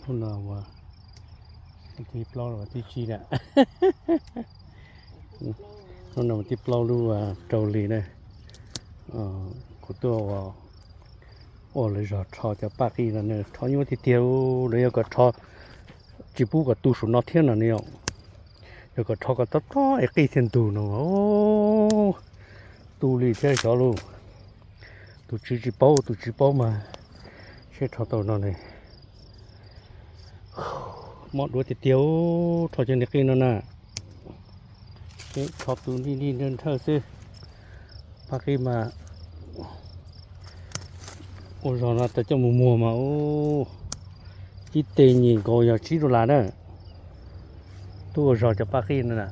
Hnub no ua tib plaub los tib tsib na. Hnub no tib plaub lub rau hli na. Kuv tuaj ua lawv zog rho cov paj qij no, rho nyuaj tiag tiag. Lawv yog kom rho, tsis pub kom tu saum no thiab no ne yom. Yog kom rho kom tob tob es qij thiaj ntug no. Tu li thiab xyov lauj. Tus tswv tsis paub, tus tswv paub mas seb rho tau no ne. Mob duav tiag tiag, rho cov niag qij no na. Rho tus nij nij nthawj xwb. Paj qij mas ua zog no tas coj mus muag mas ib teg nyim nkaus yog tsib dollar na. Tuaj ua zog cov paj qij no na.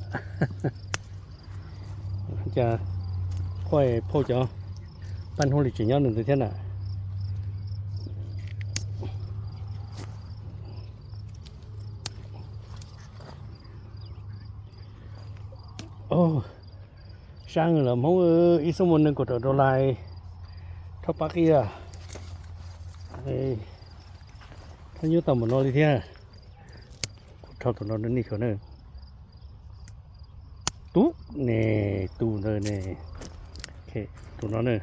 Cas quaj phauj cov paj hnub li tseem nyob ntawd thiab na. Sab lawm Hmoob, ib xuab moos nees nkaum dollar rho paj qij. Rho nyuaj tau npaum no li thiab. Kuv rho tus no nej xyuas na. Tub ne, tus ntawd ne. Tus no na.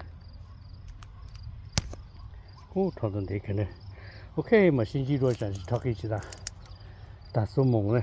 Ub, rho tus ntev kawg na. Ok, mam sib ntsib dua tsam tsis rho qij tsis tas, tag xuab moos na.